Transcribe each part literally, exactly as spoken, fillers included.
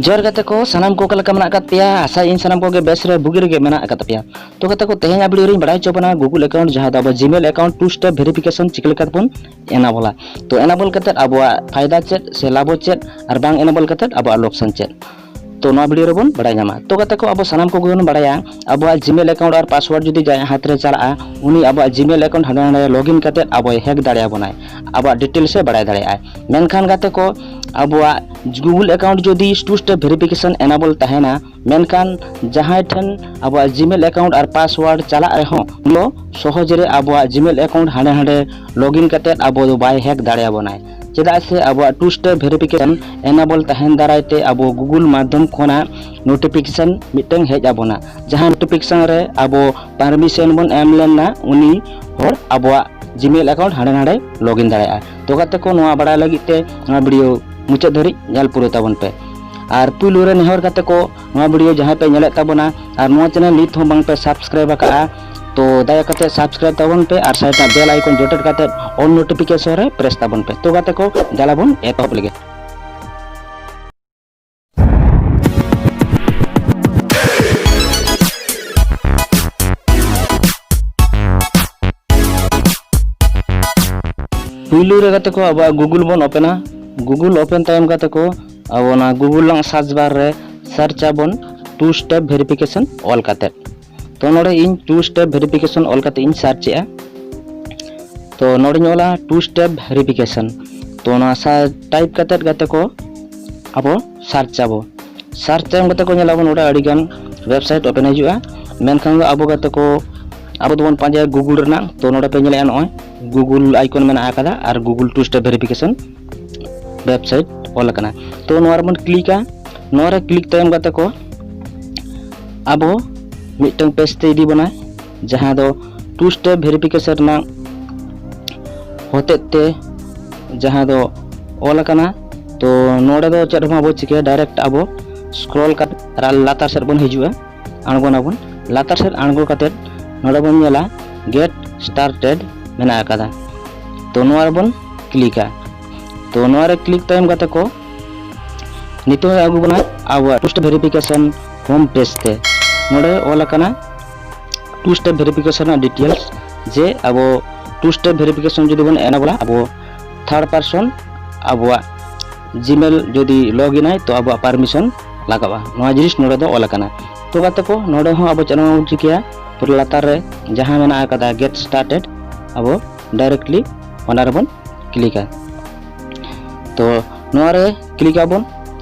ᱡᱚᱦᱟᱨ ᱜᱟᱛᱮ ᱠᱚ, ᱥᱟᱱᱟᱢ ᱠᱚ ᱚᱠᱟ ᱞᱮᱠᱟ ᱢᱮᱱᱟᱜ ᱟᱠᱟᱫ ᱯᱮᱭᱟ? ᱟᱥᱟᱭᱟᱹᱧ ᱥᱟᱱᱟᱢ ᱠᱚᱜᱮ ᱵᱮᱥ ᱨᱮ ᱵᱩᱜᱤ ᱨᱮᱜᱮ ᱢᱮᱱᱟᱜ ᱟᱠᱟᱫ ᱯᱮᱭᱟ᱾ ᱛᱚ ᱜᱟᱛᱮ ᱠᱚ, ᱛᱮᱦᱮᱧ ᱟᱵᱚ video ᱨᱤᱧ ᱵᱟᱲᱟᱭ ᱦᱚᱪᱚ ᱵᱚᱱᱟ Google account, ᱡᱟᱦᱟᱸ ᱫᱚ ᱟᱵᱚ Gmail account two step verification ᱪᱤᱠᱟᱹ ᱞᱮᱠᱟᱛᱮ ᱵᱚᱱ enable ᱟ᱾ ᱛᱚ enable ᱠᱟᱛᱮᱫ ᱟᱵᱚᱣᱟᱜ ᱯᱷᱟᱭᱫᱟ ᱪᱮᱫ ᱥᱮ ᱞᱟᱵᱷ ᱪᱮᱫ, ᱟᱨ ᱵᱟᱝ enable ᱠᱟᱛᱮᱫ ᱟᱵᱚᱣᱟᱜ ᱞᱚᱠᱥᱟᱱ ᱪᱮᱫ, ᱛᱚ ᱱᱚᱣᱟ video ᱨᱮᱵᱚᱱ ᱵᱟᱲᱟᱭ ᱧᱟᱢᱟ᱾ ᱛᱚ ᱜᱟᱛᱮ ᱠᱚ, ᱟᱵᱚ ᱥᱟᱱᱟᱢ ᱠᱚᱜᱮ ᱵᱚᱱ ᱵᱟᱲᱟᱭᱟ, ᱟᱵᱚᱣᱟᱜ Gmail account ᱟᱨ password ᱡᱩᱫᱤ ᱡᱟᱦᱟᱸᱭ ᱦᱟᱛ ᱨᱮ ᱪᱟᱞᱟᱜᱼᱟ, ᱩᱱᱤ ᱟᱵᱚᱣᱟᱜ Gmail account ᱦᱟᱸᱰᱮ ᱱᱟᱰᱮ login ᱠᱟᱛᱮᱫ ᱟᱵᱚᱭ hack ᱫᱟᱲᱮᱭᱟᱵᱚᱱᱟᱭ, ᱟᱵᱚᱣᱟᱜ details ᱮ ᱵᱟᱲᱟᱭ ᱫᱟᱲᱮᱭᱟᱜᱼᱟᱭ᱾ ᱢᱮᱱᱠᱷᱟᱱ ᱜᱟᱛᱮ ᱠᱚ, ᱟᱵᱚᱣᱟᱜ Google account ᱡᱩᱫᱤ two step verification enable ᱛᱟᱦᱮᱱᱟ, ᱢᱮᱱᱠᱷᱟᱱ ᱡᱟᱦᱟᱸᱭ ᱴᱷᱮᱱ ᱟᱵᱚᱣᱟᱜ Gmail account ᱟᱨ password ᱪᱟᱞᱟᱜ ᱨᱮᱦᱚᱸ, ᱩᱱᱤ ᱫᱚ ᱥᱚᱦᱚᱡ ᱨᱮ ᱟᱵᱚᱣᱟᱜ Gmail account ᱦᱟᱸᱰᱮ ᱱᱟᱰᱮ login ᱠᱟᱛᱮᱫ ᱟᱵᱚ ᱫᱚ ᱵᱟᱭ hack ᱫᱟᱲᱮᱭᱟᱵᱚᱱᱟᱭ᱾ ᱪᱮᱫᱟᱜ ᱥᱮ ᱟᱵᱚᱣᱟᱜ two step verification enable ᱛᱟᱦᱮᱱ ᱫᱟᱨᱟᱭ ᱛᱮ ᱟᱵᱚ Google ᱢᱟᱫᱽᱫᱷᱚᱢ ᱠᱷᱚᱱᱟᱜ notification ᱢᱤᱫᱴᱟᱝ ᱦᱮᱡ ᱟᱵᱚᱱᱟ, ᱡᱟᱦᱟᱸ notification ᱨᱮ ᱟᱵᱚ permission ᱵᱚᱱ ᱮᱢ ᱞᱮᱱᱟ, ᱩᱱᱤ ᱦᱚᱲ ᱟᱵᱚᱣᱟᱜ Gmail account ᱦᱟᱸᱰᱮ ᱱᱟᱰᱮ login ᱫᱟᱲᱮᱭᱟᱜᱼᱟ᱾ ᱛᱚ ᱜᱟᱛᱮ ᱠᱚ, ᱱᱚᱣᱟ ᱵᱟᱲᱟᱭ ᱞᱟᱹᱜᱤᱫ ᱛᱮ ᱱᱚᱣᱟ video ᱢᱩᱪᱟᱹᱫ ᱫᱷᱟᱹᱨᱤᱡ ᱧᱮᱞ ᱯᱩᱨᱟᱹᱣ ᱛᱟᱵᱚᱱ ᱯᱮ᱾ ᱟᱨ ᱯᱩᱭᱞᱩ ᱨᱮ ᱱᱮᱦᱚᱨ ᱜᱟᱛᱮ ᱠᱚ, ᱱᱚᱣᱟ video ᱡᱟᱦᱟᱸᱭ ᱯᱮ ᱧᱮᱞᱮᱫ ᱛᱟᱵᱚᱱᱟ ᱟᱨ ᱱᱚᱣᱟ channel ᱱᱤᱛ ᱦᱚᱸ ᱵᱟᱝ ᱯᱮ subscribe ᱟᱠᱟᱫᱼᱟ, ᱛᱚ ᱫᱟᱭᱟ ᱠᱟᱛᱮ subscribe ᱛᱟᱵᱚᱱ ᱯᱮ ᱟᱨ side ᱨᱮᱱᱟᱜ bell icon ᱡᱚᱴᱮᱫ ᱠᱟᱛᱮ all notification ᱨᱮ press ᱛᱟᱵᱚᱱ ᱯᱮ᱾ ᱛᱚ ᱜᱟᱛᱮ ᱠᱚ, ᱫᱮᱞᱟ ᱵᱚᱱ ᱮᱛᱚᱦᱚᱵ ᱞᱮᱜᱮ᱾ ᱯᱩᱭᱞᱩ ᱨᱮ ᱜᱟᱛᱮ ᱠᱚ, ᱟᱵᱚᱣᱟᱜ Google ᱵᱚᱱ open ᱟ᱾ Google open ᱛᱟᱭᱚᱢ ᱜᱟᱛᱮ ᱠᱚ, ᱟᱵᱚ ᱚᱱᱟ Google ᱨᱮᱱᱟᱜ search bar ᱨᱮ search ᱟᱵᱚᱱ two step verification ᱚᱞ ᱠᱟᱛᱮ᱾ ᱛᱚ ᱱᱚᱰᱮ ᱤᱧ two step verification ᱚᱞ ᱠᱟᱛᱮ ᱤᱧ search ᱮᱜᱼᱟ᱾ ᱛᱚ ᱱᱚᱰᱮᱧ ᱚᱞᱟ two step verification᱾ ᱛᱚ ᱱᱚᱣᱟ type ᱠᱟᱛᱮ ᱜᱟᱛᱮ ᱠᱚ, ᱟᱵᱚ search ᱟᱵᱚ᱾ Search ᱛᱟᱭᱚᱢ ᱜᱟᱛᱮ ᱠᱚ, ᱧᱮᱞᱟᱵᱚᱱ ᱱᱚᱰᱮ ᱟᱹᱰᱤᱜᱟᱱ website open ᱦᱤᱡᱩᱜᱼᱟ, ᱢᱮᱱᱠᱷᱟᱱ ᱫᱚ ᱟᱵᱚ ᱜᱟᱛᱮ ᱠᱚ, ᱟᱵᱚ ᱫᱚᱵᱚᱱ ᱯᱟᱸᱡᱟᱭᱟ Google ᱨᱮᱱᱟᱜ᱾ ᱛᱚ ᱱᱚᱰᱮ ᱯᱮ ᱧᱮᱞᱮᱜᱼᱟ, ᱱᱚᱜᱼᱚᱭ Google icon ᱢᱮᱱᱟᱜ ᱟᱠᱟᱫᱟ ᱟᱨ Google two step verification website ᱚᱞ ᱟᱠᱟᱱᱟ᱾ ᱛᱚ ᱱᱚᱣᱟ ᱨᱮᱵᱚᱱ click ᱟ᱾ ᱱᱚᱣᱟ ᱨᱮ click ᱛᱟᱭᱚᱢ ᱜᱟᱛᱮ ᱠᱚ, ᱟᱵᱚ ᱢᱤᱫᱴᱟᱝ page ᱛᱮ ᱤᱫᱤ ᱵᱚᱱᱟᱭ, ᱡᱟᱦᱟᱸ ᱫᱚ two step verification ᱨᱮᱱᱟᱜ ᱦᱚᱛᱮᱡ ᱛᱮ ᱡᱟᱦᱟᱸ ᱫᱚ ᱚᱞ ᱟᱠᱟᱱᱟ᱾ ᱛᱚ ᱱᱚᱰᱮ ᱫᱚ ᱪᱮᱫ ᱦᱚᱸ ᱵᱟᱵᱚ ᱪᱤᱠᱟᱹᱭᱟ, direct ᱟᱵᱚ scroll ᱠᱟᱛᱮ ᱞᱟᱛᱟᱨ ᱥᱮᱫ ᱵᱚᱱ ᱦᱤᱡᱩᱜᱼᱟ, ᱟᱬᱜᱚᱱᱟᱵᱚᱱ᱾ ᱞᱟᱛᱟᱨ ᱥᱮᱫ ᱟᱬᱜᱚ ᱠᱟᱛᱮ ᱱᱚᱰᱮ ᱵᱚᱱ ᱧᱮᱞᱟ get started ᱢᱮᱱᱟᱜ ᱟᱠᱟᱫᱟ᱾ ᱛᱚ ᱱᱚᱣᱟ ᱨᱮᱵᱚᱱ click ᱟ᱾ ᱛᱚ ᱱᱚᱣᱟ ᱨᱮ click ᱛᱟᱭᱚᱢ ᱜᱟᱛᱮ ᱠᱚ, ᱱᱤᱛᱚᱜ ᱟᱹᱜᱩ ᱵᱚᱱᱟ ᱟᱵᱚᱣᱟᱜ two step verification home page ᱛᱮ᱾ ᱱᱚᱰᱮ ᱚᱞ ᱟᱠᱟᱱᱟ two step verification ᱨᱮᱱᱟᱜ details, ᱡᱮ ᱟᱵᱚ two step verification ᱡᱩᱫᱤ ᱵᱚᱱ enable ᱟ, ᱟᱵᱚ third person ᱟᱵᱚᱣᱟᱜ Gmail ᱡᱩᱫᱤ log in ᱟᱭ, ᱛᱚ ᱟᱵᱚᱣᱟᱜ permission ᱞᱟᱜᱟᱜᱼᱟ᱾ ᱱᱚᱣᱟ ᱡᱤᱱᱤᱥ ᱱᱚᱰᱮ ᱫᱚ ᱚᱞ ᱟᱠᱟᱱᱟ᱾ ᱛᱚ ᱜᱟᱛᱮ ᱠᱚ, ᱱᱚᱰᱮ ᱦᱚᱸ ᱟᱵᱚ ᱪᱮᱫ ᱦᱚᱸ ᱵᱟᱵᱚᱱ ᱪᱤᱠᱟᱹᱭᱟ, ᱯᱩᱨᱟᱹ ᱞᱟᱛᱟᱨ ᱨᱮ ᱡᱟᱦᱟᱸ ᱢᱮᱱᱟᱜ ᱟᱠᱟᱫᱟ get started, ᱟᱵᱚ directly ᱚᱱᱟ ᱨᱮᱵᱚᱱ click ᱟ᱾ ᱛᱚ ᱱᱚᱣᱟ ᱨᱮ click ᱟᱵᱚᱱ᱾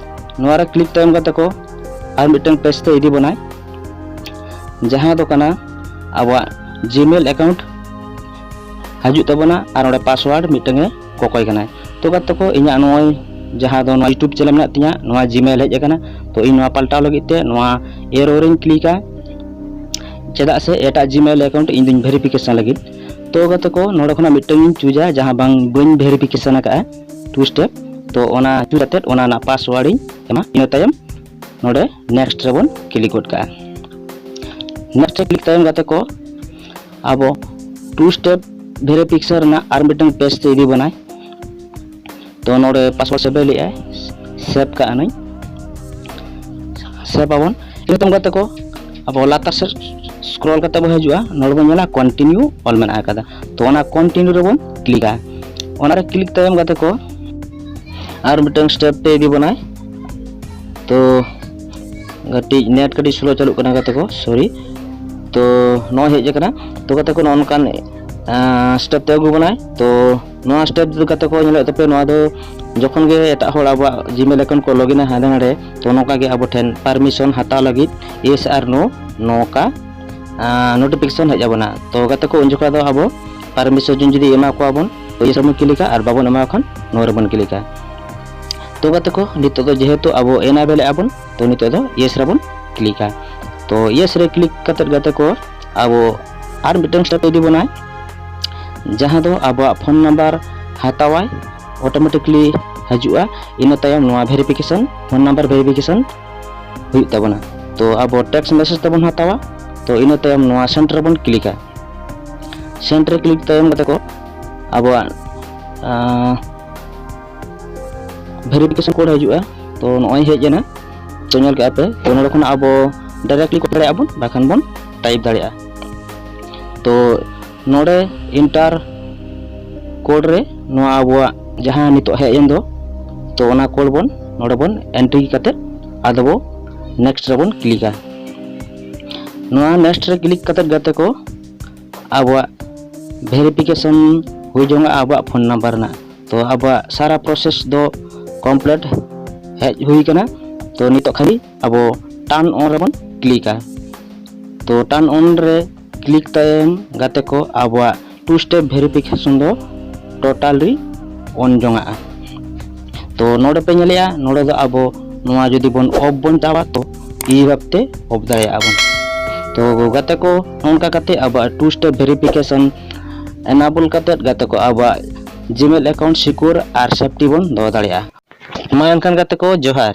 ᱱᱚᱣᱟ ᱨᱮ click ᱛᱟᱭᱚᱢ ᱜᱟᱛᱮ ᱠᱚ ᱟᱨ ᱢᱤᱫᱴᱟᱝ page ᱛᱮ ᱤᱫᱤ ᱵᱚᱱᱟᱭ, ᱡᱟᱦᱟᱸ ᱫᱚ ᱠᱟᱱᱟ ᱟᱵᱚᱣᱟᱜ Gmail account ᱦᱤᱡᱩᱜ ᱛᱟᱵᱚᱱᱟ ᱟᱨ ᱚᱸᱰᱮ password ᱢᱤᱫᱴᱟᱝ ᱮ ᱠᱚᱠᱚᱭ ᱠᱟᱱᱟᱭ᱾ ᱛᱚ ᱜᱟᱛᱮ ᱠᱚ, ᱤᱧᱟᱹᱜ ᱱᱚᱜᱼᱚᱭ ᱡᱟᱦᱟᱸ ᱫᱚ ᱱᱚᱣᱟ YouTube channel ᱢᱮᱱᱟᱜ ᱛᱤᱧᱟᱹ, ᱱᱚᱣᱟ Gmail ᱦᱮᱡ ᱟᱠᱟᱱᱟ᱾ ᱛᱚ ᱤᱧ ᱱᱚᱣᱟ ᱯᱟᱞᱴᱟᱣ ᱞᱟᱹᱜᱤᱫ ᱛᱮ ᱱᱚᱣᱟ arrow ᱨᱮᱧ click ᱟ᱾ ᱪᱮᱫᱟᱜ ᱥᱮ ᱮᱴᱟᱜ Gmail account ᱤᱧ ᱫᱩᱧ verification ᱞᱟᱹᱜᱤᱫ᱾ ᱛᱚ ᱜᱟᱛᱮ ᱠᱚ, ᱱᱚᱰᱮ ᱠᱷᱚᱱᱟᱜ ᱢᱤᱫᱴᱟᱝ ᱤᱧ choose ᱟ, ᱡᱟᱦᱟᱸ ᱵᱟᱝ ᱵᱟᱹᱧ verification ᱟᱠᱟᱫᱼᱟ, two step᱾ ᱛᱚ ᱚᱱᱟ choose ᱠᱟᱛᱮᱫ ᱚᱱᱟ ᱨᱮᱱᱟᱜ password ᱤᱧ ᱮᱢᱟ᱾ ᱤᱱᱟᱹ ᱛᱟᱭᱚᱢ ᱱᱚᱰᱮ next ᱨᱮᱵᱚᱱ click ᱜᱚᱫ ᱠᱟᱜᱼᱟ᱾ Next ᱨᱮ click ᱛᱟᱭᱚᱢ ᱜᱟᱛᱮ ᱠᱚ, ᱟᱵᱚ two step verification ᱨᱮᱱᱟᱜ ᱟᱨ ᱢᱤᱫᱴᱟᱝ page ᱛᱮ ᱤᱫᱤ ᱵᱚᱱᱟᱭ᱾ ᱛᱚ ᱱᱚᱰᱮ password save ᱞᱟᱹᱭᱮᱜᱼᱟᱭ, save ᱠᱟᱜᱼᱟ ᱱᱟᱹᱧ, save ᱟᱵᱚᱱ᱾ ᱤᱱᱟᱹ ᱛᱟᱭᱚᱢ ᱜᱟᱛᱮ ᱠᱚ, ᱟᱵᱚ ᱞᱟᱛᱟᱨ ᱥᱮᱫ scroll ᱠᱟᱛᱮ ᱵᱚᱱ ᱦᱤᱡᱩᱜᱼᱟ, ᱱᱚᱰᱮ ᱵᱚᱱ ᱧᱮᱞᱟ continue ᱚᱞ ᱢᱮᱱᱟᱜ ᱟᱠᱟᱫᱟ᱾ ᱛᱚ ᱚᱱᱟ continue ᱨᱮᱵᱚᱱ click ᱟ᱾ ᱚᱱᱟᱨᱮ click ᱛᱟᱭᱚᱢ ᱜᱟᱛᱮ ᱠᱚ ᱟᱨ ᱢᱤᱫᱴᱟᱝ step ᱛᱮ ᱤᱫᱤ ᱵᱚᱱᱟᱭ᱾ ᱛᱚ ᱠᱟᱹᱴᱤᱡ net ᱠᱟᱹᱴᱤᱡ slow ᱪᱟᱹᱞᱩᱜ ᱠᱟᱱᱟ ᱜᱟᱛᱮ ᱠᱚ, sorry᱾ ᱛᱚ ᱱᱚᱣᱟ ᱦᱮᱡ ᱟᱠᱟᱱᱟ᱾ ᱛᱚ ᱜᱟᱛᱮ ᱠᱚ, ᱱᱚᱜᱼᱚ ᱱᱚᱝᱠᱟᱱ step ᱛᱮ ᱟᱹᱜᱩ ᱵᱚᱱᱟᱭ᱾ ᱛᱚ ᱱᱚᱣᱟ step ᱫᱚ ᱜᱟᱛᱮ ᱠᱚ ᱧᱮᱞᱮᱫ ᱛᱟᱯᱮ, ᱱᱚᱣᱟ ᱫᱚ ᱡᱚᱠᱷᱚᱱ ᱜᱮ ᱮᱴᱟᱜ ᱦᱚᱲ ᱟᱵᱚᱣᱟᱜ Gmail account ᱠᱚ log in ᱟ ᱦᱟᱸᱰᱮ ᱱᱟᱰᱮ, ᱛᱚ ᱱᱚᱝᱠᱟ ᱜᱮ ᱟᱵᱚ ᱴᱷᱮᱱ permission ᱦᱟᱛᱟᱣ ᱞᱟᱹᱜᱤᱫ yes ᱟᱨ no ᱱᱚᱝᱠᱟ notification ᱦᱮᱡ ᱟᱵᱚᱱᱟ᱾ ᱛᱚ ᱜᱟᱛᱮ ᱠᱚ, ᱩᱱ ᱡᱚᱠᱷᱚᱱ ᱫᱚ ᱟᱵᱚ permission ᱡᱩᱫᱤ ᱮᱢᱟ ᱠᱚᱣᱟ ᱵᱚᱱ, ᱛᱚ yes ᱨᱮᱵᱚᱱ click ᱟ, ᱟᱨ ᱵᱟᱵᱚᱱ ᱮᱢᱟ ᱠᱚ ᱠᱷᱟᱱ no ᱨᱮᱵᱚᱱ click ᱟ᱾ ᱛᱚ ᱜᱟᱛᱮ ᱠᱚ, ᱱᱤᱛᱚᱜ ᱫᱚ ᱡᱮᱦᱮᱛᱩ ᱟᱵᱚ enable ᱮᱫᱼᱟ ᱵᱚᱱ, ᱛᱚ ᱱᱤᱛᱚᱜ ᱫᱚ yes ᱨᱮᱵᱚᱱ click ᱟ᱾ ᱛᱚ yes ᱨᱮ click ᱠᱟᱛᱮᱫ ᱜᱟᱛᱮ ᱠᱚ, ᱟᱵᱚ ᱟᱨ ᱢᱤᱫᱴᱟᱝ step ᱤᱫᱤ ᱵᱚᱱᱟᱭ, ᱡᱟᱦᱟᱸ ᱫᱚ ᱟᱵᱚᱣᱟᱜ phone number ᱦᱟᱛᱟᱣᱟᱭ, automatically ᱦᱤᱡᱩᱜᱼᱟ᱾ ᱤᱱᱟᱹ ᱛᱟᱭᱚᱢ ᱱᱚᱣᱟ verification, phone number verification ᱦᱩᱭᱩᱜ ᱛᱟᱵᱚᱱᱟ᱾ ᱛᱚ ᱟᱵᱚ text message ᱛᱮᱵᱚᱱ ᱦᱟᱛᱟᱣᱟ᱾ ᱛᱚ ᱤᱱᱟᱹ ᱛᱟᱭᱚᱢ ᱱᱚᱣᱟ send ᱨᱮᱵᱚᱱ click ᱟ᱾ Send ᱨᱮ click ᱛᱟᱭᱚᱢ ᱜᱟᱛᱮ ᱠᱚ, ᱟᱵᱚᱣᱟᱜ verification code ᱦᱤᱡᱩᱜᱼᱟ᱾ ᱛᱚ ᱱᱚᱜᱼᱚᱭ ᱦᱮᱡ ᱮᱱᱟ᱾ ᱛᱚ ᱧᱮᱞ ᱠᱮᱜᱼᱟ ᱯᱮ, ᱛᱚ ᱱᱚᱰᱮ ᱠᱷᱚᱱᱟᱜ ᱟᱵᱚ ᱰᱟᱭᱨᱮᱠᱴᱞᱤ ᱠᱚᱞ ᱫᱟᱲᱮᱭᱟᱜᱼᱟ ᱵᱚᱱ, ᱵᱟᱠᱷᱟᱱ ᱵᱚᱱ ᱴᱟᱭᱤᱯ ᱫᱟᱲᱮᱭᱟᱜᱼᱟ᱾ ᱛᱚ ᱱᱚᱰᱮ ᱮᱱᱴᱟᱨ ᱠᱳᱰ ᱨᱮ ᱱᱚᱣᱟ ᱟᱵᱚᱣᱟᱜ ᱡᱟᱦᱟᱸ ᱱᱤᱛᱚᱜ ᱦᱮᱡ ᱮᱱ ᱫᱚ, ᱛᱚ ᱚᱱᱟ ᱠᱳᱰ ᱵᱚᱱ ᱱᱚᱰᱮ ᱵᱚᱱ ᱮᱱᱴᱨᱤ ᱠᱟᱛᱮ ᱟᱫᱚ ᱵᱚ ᱱᱮᱠᱥᱴ ᱨᱮᱵᱚᱱ ᱠᱞᱤᱠᱟ᱾ ᱱᱚᱣᱟ ᱱᱮᱠᱥᱴ ᱨᱮ ᱠᱞᱤᱠ ᱠᱟᱛᱮ ᱜᱟᱛᱮ ᱠᱚ ᱟᱵᱚᱣᱟᱜ ᱵᱷᱮᱨᱤᱯᱷᱤᱠᱮᱥᱚᱱ ᱦᱩᱭ ᱡᱚᱝᱟ ᱟᱵᱚᱣᱟᱜ ᱯᱷᱳᱱ ᱱᱟᱢᱵᱟᱨ ᱨᱮᱱᱟᱜ᱾ ᱛᱚ ᱟᱵᱚᱣᱟᱜ ᱥᱟᱨᱟ ᱯᱨᱚᱥᱮᱥ ᱫᱚ ᱠᱚᱢᱯᱞᱤᱴ ᱦᱮᱡ ᱦᱩᱭ ᱠᱟᱱᱟ᱾ ᱛᱚ ᱱᱤᱛᱚᱜ ᱠᱷᱟᱹᱞᱤ ᱟᱵᱚ ᱴᱟᱨᱱ ᱚᱱ ᱨᱮᱵᱚᱱ ᱠᱞᱤᱠᱟ᱾ ᱛᱚ ᱴᱟᱨᱱ ᱚᱱ ᱨᱮ ᱠᱞᱤᱠ ᱛᱟᱭᱚᱢ ᱜᱟᱛᱮ ᱠᱚ ᱟᱵᱚᱣᱟᱜ ᱴᱩ ᱥᱴᱮᱯ ᱵᱷᱮᱨᱤᱯᱷᱤᱠᱮᱥᱚᱱ ᱫᱚ ᱴᱳᱴᱟᱞᱤ ᱚᱱ ᱡᱚᱝᱟᱜᱼᱟ᱾ ᱛᱚ ᱱᱚᱰᱮ ᱯᱮ ᱧᱮᱞᱮᱜᱼᱟ, ᱱᱚᱰᱮ ᱫᱚ ᱟᱵᱚ ᱱᱚᱣᱟ ᱡᱩᱫᱤ ᱵᱚᱱ ᱚᱯᱷ ᱵᱚᱱ ᱪᱟᱣᱟ ᱛᱚ ᱤᱡᱤ ᱵᱷᱟᱵᱛᱮ ᱚᱯᱷ ᱫᱟᱲᱮᱭᱟᱜᱼᱟ ᱵᱚᱱ᱾ ᱛᱚ ᱜᱟᱛᱮ ᱠᱚ, ᱱᱚᱝᱠᱟ ᱠᱟᱛᱮ ᱟᱵᱚᱣᱟᱜ ᱴᱩ ᱥᱴᱮᱯ ᱵᱷᱮᱨᱤᱯᱷᱤᱠᱮᱥᱚᱱ ᱮᱱᱟᱵᱚᱞ ᱠᱟᱛᱮ ᱜᱟᱛᱮ ᱠᱚ ᱟᱵᱚᱣᱟᱜ ᱡᱤᱢᱮᱞ ᱮᱠᱟᱣᱩᱱᱴ ᱥᱤᱠᱩᱨ ᱟᱨ ᱥᱮᱯᱴᱤ ᱵᱚᱱ ᱫᱚᱦᱚ ᱫᱟᱲᱮᱭᱟᱜᱼᱟ᱾ ᱢᱟ ᱮᱱᱠᱷᱟᱱ ᱜᱟᱛᱮ ᱠᱚ, ᱡᱚᱦᱟᱨ᱾